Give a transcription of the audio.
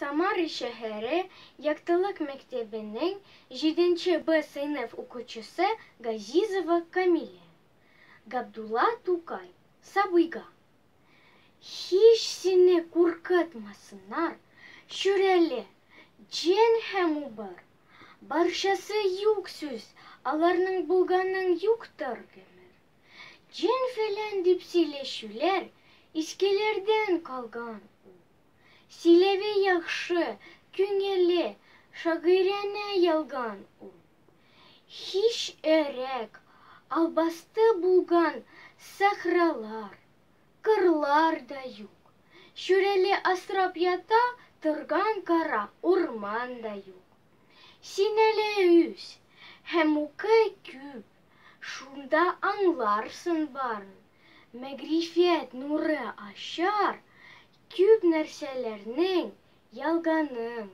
Самара шәһәре Яктылык мәктәбенең җиденче Б сыйныф укучысы Газизова Камилә. Габдулла Тукай. Сабыйга. Һич сине куркытмасыннар, Шүрәле, җен һәм убыр. Барчасы юк сүз, аларның булганын юктыр гомер. Җен-фәлән дип сөйләшүләр искеләрдән калган ул. Сөйләве яхшы, күңелле, шагыйранә ялган ул. Һич өрәк, албасты булган сахралар, кырлар да юк. Шүрәле асрап ята торган кара урман да юк. Син әле үс һәм укы күп, шунда аңларсың барын. Мәгърифәт нуры ачар күп нәрсәләрнең ялганын.